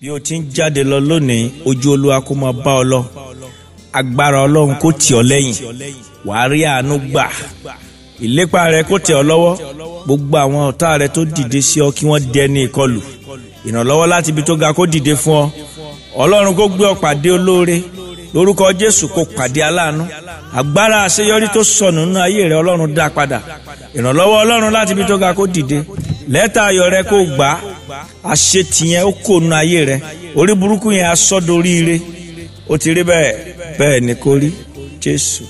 Bí o ti ń jáde lọ lónìí, ojú Olúwa kó máa bá ọ lọ, agbára Ọlọ́run kó tì ọ́ lẹ́yìn, wàá rí àánú gbà, ìlépa rẹ kó tẹ̀ ọ́ lọ́wọ́, gbogbo àwọn ọ̀tá rẹ tó dìde sí ọ kí wọ́n dẹni ìkọlù, ìrànlọ́wọ́ láti ibi tó ga kó dìde fún ọ, Ọlọ́run kó gbé ọ pàdé olóore, lórúkọ Jésù kó pàdé aláàánú, agbára àṣeyọrí tó sọnù nínú ayé rẹ Ọlọ́run dá padà, ìrànlọ́wọ́ Ọlọ́run láti ibi tó ga kó dìde, lẹ́tà ayọ̀ rẹ kó gbà á, àṣetìyẹn ó kò nu ayé rẹ, orí burúkú yẹn asọ́dorí ire, ó ti rí bẹ́ẹ̀, bẹ́ẹ̀ ni kó rí. Jésù